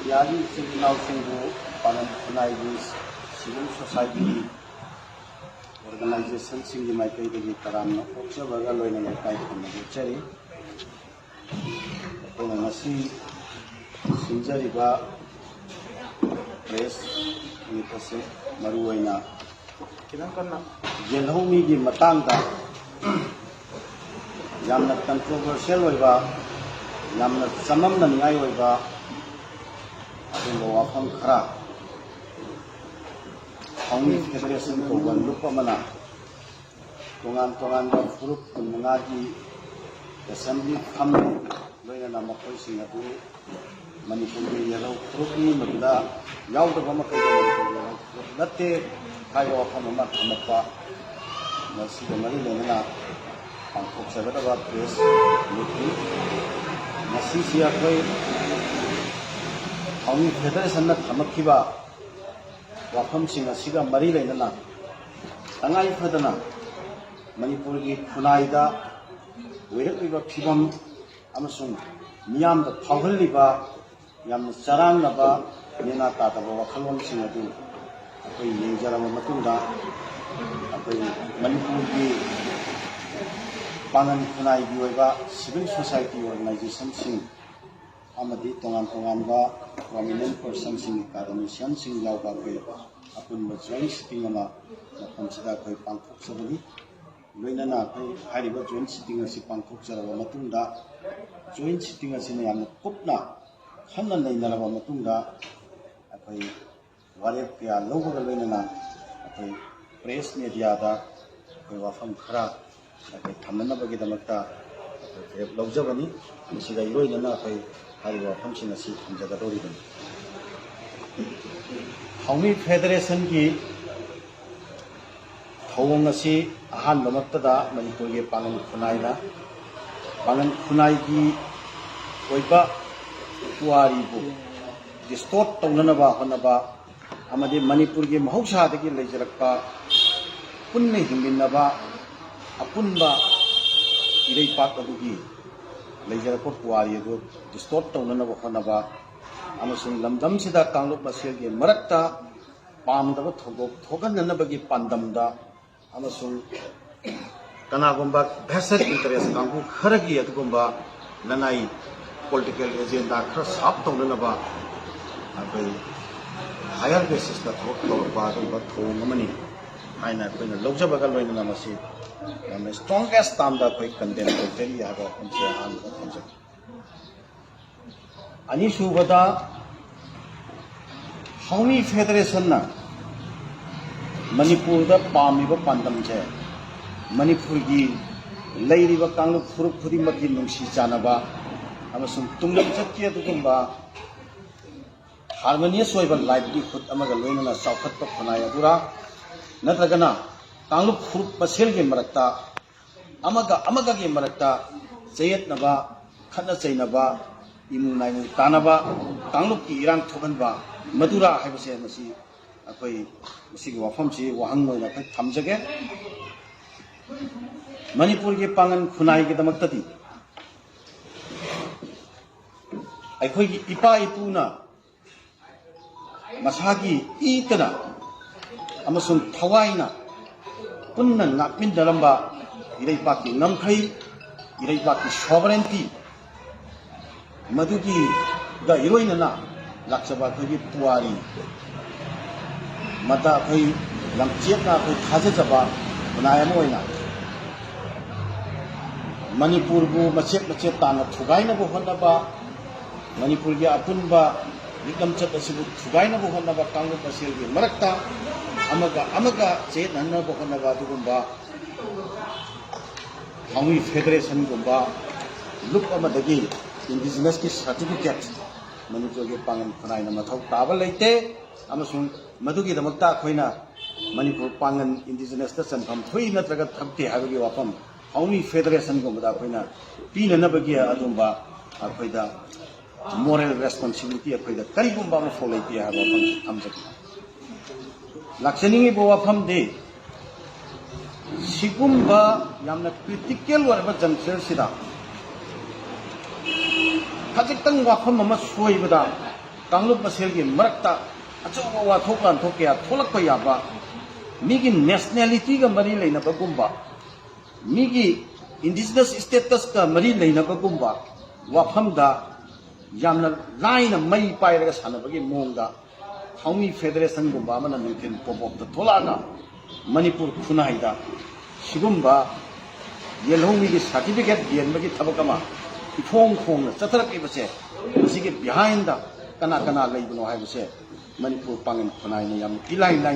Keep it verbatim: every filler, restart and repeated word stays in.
ꯏꯟꯗꯤꯌꯥꯒꯤ ꯏꯆꯤꯜ ꯏꯅꯥꯎꯁꯤꯡꯕꯨ ꯄꯥꯉꯟ ꯈꯨꯟꯅꯥꯏꯒꯤ ꯁꯤꯚꯤꯜ ꯁꯣꯁꯥꯏꯇꯤ ꯑꯣꯔꯒꯅꯥꯏꯖꯦꯁꯟꯁꯤꯡꯒꯤ ꯃꯥꯏꯀꯩꯗꯒꯤ ꯇꯔꯥꯝꯅ ꯑꯣꯛꯆꯕꯒ ꯂꯣꯏꯅꯅ ꯏꯀꯥꯏ ꯈꯨꯝꯅꯕ ꯎꯠꯆꯔꯤ꯫ ꯑꯩꯈꯣꯏꯅ ꯉꯁꯤ ꯁꯤꯟꯖꯔꯤꯕ ꯄ꯭ꯔꯦꯁ ꯃꯤꯠ ꯑꯁꯤ ꯃꯔꯨꯑꯣꯏꯅ ꯈꯤꯇꯪ ꯀꯟꯅ ꯌꯦꯜꯍꯧꯃꯤꯒꯤ ꯃꯇꯥꯡꯗ ꯌꯥꯝꯅ ꯀꯟꯇ꯭ꯔꯣꯚꯔꯁꯤꯌꯦꯜ ꯑꯣꯏꯕ, ꯌꯥꯝꯅ ꯆꯃꯝꯅꯅꯤꯡꯉꯥꯏ ꯑꯣꯏꯕ ꯑꯗꯨꯒꯨꯝꯕ ꯋꯥꯐꯝ ꯈꯔ ꯍꯥꯎꯃꯤ ꯐꯦꯗꯔꯦꯁꯟ ꯀꯧꯕ ꯂꯨꯞ ꯑꯃꯅ ꯇꯣꯉꯥꯟ ꯇꯣꯉꯥꯟꯕ ꯐꯨꯔꯨꯞ ꯀꯨꯟꯃꯉꯥꯒꯤ ꯑꯦꯁꯦꯝꯕ꯭ꯂꯤ ꯐꯝꯃꯤ꯫ ꯂꯣꯏꯅꯅ ꯃꯈꯣꯏꯁꯤꯡ ꯑꯗꯨ ꯃꯅꯤꯄꯨꯔꯒꯤ ꯌꯦꯜꯍꯧ ꯐꯨꯔꯨꯞꯅꯤ, ꯃꯗꯨꯗ ꯌꯥꯎꯗꯕ ꯃꯈꯩꯗ ꯃꯅꯤꯄꯨꯔꯒꯤ ꯌꯦꯜꯍꯧ ꯐꯨꯔꯨꯞ ꯅꯠꯇꯦ ꯍꯥꯏꯕ ꯋꯥꯐꯝ ꯑꯃ ꯊꯝꯃꯛꯄ, ꯃꯁꯤꯒ ꯃꯔꯤ ꯂꯩꯅꯅ ꯄꯥꯡꯊꯣꯛꯆꯒꯗꯕ ꯄ꯭ꯔꯦꯁ ꯃꯤꯠꯅꯤ꯫ ꯉꯁꯤꯁꯤ ꯑꯩꯈꯣꯏ ꯍꯥꯎꯃꯤ ꯐꯦꯗꯔꯦꯁꯟꯅ ꯊꯝꯃꯛꯈꯤꯕ ꯋꯥꯐꯝꯁꯤꯡ ꯑꯁꯤꯒ ꯃꯔꯤ ꯂꯩꯅꯅ ꯇꯉꯥꯏ ꯐꯗꯅ ꯃꯅꯤꯄꯨꯔꯒꯤ ꯈꯨꯟꯅꯥꯏꯗ ꯑꯣꯏꯔꯛꯂꯤꯕ ꯐꯤꯕꯝ ꯑꯃꯁꯨꯡ ꯃꯤꯌꯥꯝꯗ ꯐꯥꯎꯍꯜꯂꯤꯕ ꯌꯥꯝꯅ ꯆꯔꯥꯡꯅꯕ, ꯅꯦꯅꯥ ꯇꯥꯗꯕ ꯋꯥꯈꯜꯂꯣꯟꯁꯤꯡ ꯑꯗꯨ ꯑꯩꯈꯣꯏ ꯌꯦꯡꯖꯔꯕ ꯃꯇꯨꯡꯗ, ꯑꯩꯈꯣꯏ ꯃꯅꯤꯄꯨꯔꯒꯤ ꯄꯥꯉꯟ ꯈꯨꯟꯅꯥꯏꯒꯤ ꯑꯣꯏꯕ ꯁꯤꯚꯤꯜ ꯁꯣꯁꯥꯏꯇꯤ ꯑꯣꯔꯒꯅꯥꯏꯖꯦꯁꯟꯁꯤꯡ ꯑꯃꯗꯤ ꯇꯣꯉꯥꯟ ꯇꯣꯉꯥꯟꯕ ꯄ꯭ꯔꯣꯃꯤꯅꯦꯟ ꯄꯔꯁꯟꯁꯤꯡ, ꯑꯦꯀꯥꯗꯃꯤꯁꯤꯌꯥꯟꯁꯤꯡ ꯌꯥꯎꯕ ꯑꯩꯈꯣꯏ ꯑꯄꯨꯟꯕ ꯖꯣꯏꯟ ꯁꯤꯇꯤꯡ ꯑꯃ ꯃꯐꯝꯁꯤꯗ ꯑꯩꯈꯣꯏ ꯄꯥꯡꯊꯣꯛꯆꯕꯅꯤ꯫ ꯂꯣꯏꯅꯅ ꯑꯩꯈꯣꯏ ꯍꯥꯏꯔꯤꯕ ꯖꯣꯏꯟ ꯁꯤꯇꯤꯡ ꯑꯁꯤ ꯄꯥꯡꯊꯣꯛꯆꯔꯕ ꯃꯇꯨꯡꯗ, ꯖꯣꯏꯟ ꯁꯤꯇꯤꯡ ꯑꯁꯤꯅ ꯌꯥꯝꯅ ꯀꯨꯞꯅ ꯈꯟꯅ ꯅꯩꯅꯔꯕ ꯃꯇꯨꯡꯗ, ꯑꯩꯈꯣꯏ ꯋꯥꯔꯦꯞ ꯀꯌꯥ ꯂꯧꯕꯒ ꯂꯣꯏꯅꯅ ꯑꯩꯈꯣꯏ ꯄ꯭ꯔꯦꯁ ꯃꯦꯗꯤꯌꯥꯗ ꯑꯩꯈꯣꯏ ꯋꯥꯐꯝ ꯈꯔ ꯑꯩꯈꯣꯏ ꯊꯝꯅꯅꯕꯒꯤꯗꯃꯛꯇ ꯑꯩꯈꯣꯏ ꯋꯥꯔꯦꯞ ꯂꯧꯖꯕꯅꯤ꯫ ꯃꯁꯤꯗ ꯏꯔꯣꯏꯅꯅ ꯑꯩꯈꯣꯏ ꯍꯥꯏꯔꯤꯕ ꯋꯥꯐꯝꯁꯤꯡ ꯑꯁꯤ ꯊꯝꯖꯒꯗꯧꯔꯤꯕꯅꯤ꯫ ꯍꯥꯎꯃꯤ ꯐꯦꯗꯔꯦꯁꯟꯒꯤ ꯊꯧꯑꯣꯡ ꯑꯁꯤ ꯑꯍꯥꯟꯕꯃꯛꯇꯗ ꯃꯅꯤꯄꯨꯔꯒꯤ ꯄꯥꯉꯟ ꯈꯨꯟꯅꯥꯏꯅ, ꯄꯥꯉꯟ ꯈꯨꯟꯅꯥꯏꯒꯤ ꯑꯣꯏꯕ ꯄꯨꯋꯥꯔꯤꯕꯨ ꯗꯤꯁꯇꯣꯔꯠ ꯇꯧꯅꯅꯕ ꯍꯣꯠꯅꯕ ꯑꯃꯗꯤ ꯃꯅꯤꯄꯨꯔꯒꯤ ꯃꯍꯧꯁꯥꯗꯒꯤ ꯂꯩꯖꯔꯛꯄ ꯄꯨꯟꯅ ꯍꯤꯡꯃꯤꯟꯅꯕ ꯑꯄꯨꯟꯕ ꯏꯔꯩꯄꯥꯛ ꯑꯗꯨꯒꯤ ꯂꯩꯖꯔꯛꯄ ꯄꯨꯋꯥꯔꯤ ꯑꯗꯨ ꯗꯤꯁꯇꯣꯔꯠ ꯇꯧꯅꯅꯕ ꯍꯣꯠꯅꯕ ꯑꯃꯁꯨꯡ ꯂꯝꯗꯝꯁꯤꯗ ꯀꯥꯡꯂꯨꯞ ꯃꯁꯦꯜꯒꯤ ꯃꯔꯛꯇ ꯄꯥꯝꯗꯕ ꯊꯧꯗꯣꯛ ꯊꯣꯛꯍꯟꯅꯅꯕꯒꯤ ꯄꯥꯟꯗꯝꯗ ꯑꯃꯁꯨꯡ ꯀꯅꯥꯒꯨꯝꯕ vested interest ꯀꯥꯡꯕꯨ ꯈꯔꯒꯤ ꯑꯗꯨꯒꯨꯝꯕ ꯂꯅꯥꯏ political agenda ꯈꯔ serve ꯇꯧꯅꯅꯕ ꯑꯩꯈꯣꯏ higher basisꯇ ꯊꯕꯛ ꯇꯧꯔꯛꯄ ꯑꯗꯨꯒꯨꯝꯕ ꯊꯧꯑꯣꯡ ꯑꯃꯅꯤ ꯍꯥꯏꯅ ꯑꯩꯈꯣꯏꯅ ꯂꯧꯖꯕꯒ ꯂꯣꯏꯅꯅ ꯃꯁꯤ ꯌꯥꯝꯅ strongest termꯗ ꯑꯩꯈꯣꯏ condemn ꯇꯧꯖꯔꯤ ꯍꯥꯏꯕ ꯋꯥꯐꯝꯁꯦ ꯑꯍꯥꯟꯕꯗ ꯊꯝꯖꯒꯦ꯫ ꯑꯅꯤꯁꯨꯕꯗ, ꯍꯥꯎꯃꯤ ꯐꯦꯗꯔꯦꯁꯟꯅ ꯃꯅꯤꯄꯨꯔꯗ ꯄꯥꯝꯃꯤꯕ ꯄꯥꯟꯗꯝꯁꯦ ꯃꯅꯤꯄꯨꯔꯒꯤ ꯂꯩꯔꯤꯕ ꯀꯥꯡꯂꯨꯞ ꯐꯨꯔꯨꯞ ꯈꯨꯗꯤꯡꯃꯛꯀꯤ ꯅꯨꯡꯁꯤ ꯆꯥꯟꯅꯕ ꯑꯃꯁꯨꯡ ꯇꯨꯡꯂꯝꯆꯠꯀꯤ ꯑꯗꯨꯒꯨꯝꯕ harmonious ꯑꯣꯏꯕ livelihood ꯑꯃꯒ ꯂꯣꯏꯅꯅ ꯆꯥꯎꯈꯠꯄ ꯈꯨꯟꯅꯥꯏ ꯑꯗꯨꯔꯥ, ꯅꯠꯇ꯭ꯔꯒꯅ ꯀꯥꯡꯂꯨꯞ ꯐꯨꯔꯨꯞ ꯃꯁꯦꯜꯒꯤ ꯃꯔꯛꯇ ꯑꯃꯒ ꯑꯃꯒꯒꯤ ꯃꯔꯛꯇ ꯆꯌꯦꯠꯅꯕ, ꯈꯠꯅ ꯆꯩꯅꯕ, ꯏꯃꯨ ꯅꯥꯏꯃꯨ ꯇꯥꯅꯕ, ꯀꯥꯡꯂꯨꯞꯀꯤ ꯏꯔꯥꯡ ꯊꯣꯛꯍꯟꯕ, ꯃꯗꯨꯔꯥ ꯍꯥꯏꯕꯁꯦ ꯃꯁꯤ ꯑꯩꯈꯣꯏ ꯃꯁꯤꯒꯤ ꯋꯥꯐꯝꯁꯤ ꯋꯥꯍꯪ ꯑꯣꯏꯅ ꯑꯩꯈꯣꯏ ꯊꯝꯖꯒꯦ꯫ ꯃꯅꯤꯄꯨꯔꯒꯤ ꯄꯥꯡꯒꯜ ꯈꯨꯟꯅꯥꯏꯒꯤꯗꯃꯛꯇꯗꯤ ꯑꯩꯈꯣꯏꯒꯤ ꯏꯄꯥ ꯏꯄꯨꯅ ꯃꯁꯥꯒꯤ ꯏꯇꯅ ꯑꯃꯁꯨꯡ ꯊꯋꯥꯏꯅ ꯄꯨꯟꯅ ꯉꯥꯛꯃꯤꯟꯅꯔꯝꯕ ꯏꯔꯩꯄꯥꯛꯀꯤ ꯉꯝꯈꯩ, ꯏꯔꯩꯄꯥꯛꯀꯤ sovereignty, ꯃꯗꯨꯒꯤꯒ ꯏꯔꯣꯏꯅꯅ ꯂꯥꯛꯆꯕ ꯑꯩꯈꯣꯏꯒꯤ ꯄꯨꯋꯥꯔꯤ, ꯃꯗ ꯑꯩꯈꯣꯏ ꯂꯝꯆꯦꯠꯅ ꯑꯩꯈꯣꯏ ꯊꯥꯖꯖꯕ ꯈꯨꯟꯅꯥꯏ ꯑꯃ ꯑꯣꯏꯅ ꯃꯅꯤꯄꯨꯔꯕꯨ ꯃꯆꯦꯠ ꯃꯆꯦꯠ ꯇꯥꯅ ꯊꯨꯒꯥꯏꯅꯕ ꯍꯣꯠꯅꯕ, ꯃꯅꯤꯄꯨꯔꯒꯤ ꯑꯄꯨꯟꯕ ꯂꯤꯛꯂꯝꯆꯠ ꯑꯁꯤꯕꯨ ꯊꯨꯒꯥꯏꯅꯕ ꯍꯣꯠꯅꯕ ꯀꯥꯡꯂꯨꯞ ꯃꯁꯦꯜꯒꯤ ꯃꯔꯛꯇ ꯑꯃꯒ ꯑꯃꯒ ꯆꯌꯦꯠꯅꯅꯕ ꯍꯣꯠꯅꯕ ꯑꯗꯨꯒꯨꯝꯕ ꯍꯥꯎꯃꯤ ꯐꯦꯗꯔꯦꯁꯟꯒꯨꯝꯕ ꯂꯨꯞ ꯑꯃꯗꯒꯤ ꯏꯟꯗꯤꯖꯤꯅꯁꯀꯤ ꯁꯥꯔꯇꯤꯐꯤꯀꯦꯠ ꯃꯅꯤꯄꯨꯔꯒꯤ ꯄꯥꯡꯒꯜ ꯈꯨꯟꯅꯥꯏꯅ ꯃꯊꯧ ꯇꯥꯕ ꯂꯩꯇꯦ꯫ ꯑꯃꯁꯨꯡ ꯃꯗꯨꯒꯤꯗꯃꯛꯇ ꯑꯩꯈꯣꯏꯅ ꯃꯅꯤꯄꯨꯔ ꯄꯥꯡꯒꯜ ꯏꯟꯗꯤꯖꯤꯅꯁꯇ ꯆꯟꯐꯝ ꯊꯣꯛꯏ ꯅꯠꯇ꯭ꯔꯒ ꯊꯣꯛꯇꯦ ꯍꯥꯏꯕꯒꯤ ꯋꯥꯐꯝ ꯍꯥꯎꯃꯤ ꯐꯦꯗꯔꯦꯁꯟꯒꯨꯝꯕꯗ ꯑꯩꯈꯣꯏꯅ ꯄꯤꯅꯅꯕꯒꯤ ꯑꯗꯨꯝꯕ ꯑꯩꯈꯣꯏꯗ moral responsibility ꯑꯩꯈꯣꯏꯗ ꯀꯔꯤꯒꯨꯝꯕ ꯑꯃꯐꯥꯎ ꯂꯩꯇꯦ ꯍꯥꯏꯕ ꯋꯥꯐꯝꯁꯤ ꯊꯝꯖꯒꯦ꯫ ꯂꯥꯛꯆꯅꯤꯡꯉꯤꯕ ꯋꯥꯐꯝꯗꯤ ꯁꯤꯒꯨꯝꯕ ꯌꯥꯝꯅ critical ꯑꯣꯏꯔꯕ junctureꯁꯤꯗ ꯈꯖꯤꯛꯇꯪ ꯋꯥꯐꯝ ꯑꯃ ꯁꯣꯏꯕꯗ ꯀꯥꯡꯂꯨꯞ ꯃꯁꯦꯜꯒꯤ ꯃꯔꯛꯇ ꯑꯆꯧꯕ ꯋꯥꯊꯣꯛ ꯂꯥꯟꯊꯣꯛ ꯀꯌꯥ ꯊꯣꯛꯂꯛꯄ ꯌꯥꯕ, ꯃꯤꯒꯤ ꯅꯦꯁꯅꯦꯂꯤꯇꯤꯒ ꯃꯔꯤ ꯂꯩꯅꯕꯒꯨꯝꯕ, ꯃꯤꯒꯤ ꯏꯟꯗꯤꯖꯤꯅꯁ ꯁ꯭ꯇꯦꯇꯁꯀ ꯃꯔꯤ ꯂꯩꯅꯕꯒꯨꯝꯕ ꯋꯥꯐꯝꯗ ꯌꯥꯝꯅ ꯂꯥꯏꯅ ꯃꯩ ꯄꯥꯏꯔꯒ ꯁꯥꯟꯅꯕꯒꯤ ꯃꯑꯣꯡꯗ ꯊꯥꯎꯃꯤ ꯐꯦꯗꯔꯦꯁꯟꯒꯨꯝꯕ ꯑꯃꯅ ꯅꯨꯡꯊꯤꯜ ꯄꯣꯄꯣꯞꯇ ꯊꯣꯛꯂꯛꯑꯒ ꯃꯅꯤꯄꯨꯔ ꯈꯨꯟꯅꯥꯏꯗ ꯁꯤꯒꯨꯝꯕ ꯌꯦꯜꯍꯧꯃꯤꯒꯤ ꯁꯥꯔꯇꯤꯐꯤꯀꯦꯠ ꯌꯦꯟꯕꯒꯤ ꯊꯕꯛ ꯑꯃ ꯏꯐꯣꯡ ꯐꯣꯡꯅ ꯆꯠꯊꯔꯛꯂꯤꯕꯁꯦ, ꯃꯁꯤꯒꯤ ꯕꯤꯍꯥꯏꯟꯗ ꯀꯅꯥ ꯀꯅꯥ ꯂꯩꯕꯅꯣ ꯍꯥꯏꯕꯁꯦ ꯃꯅꯤꯄꯨꯔ ꯄꯥꯡꯒꯜ ꯈꯨꯟꯅꯥꯏꯅ ꯌꯥꯝꯅ ꯏꯂꯥꯏ ꯂꯥꯏꯅ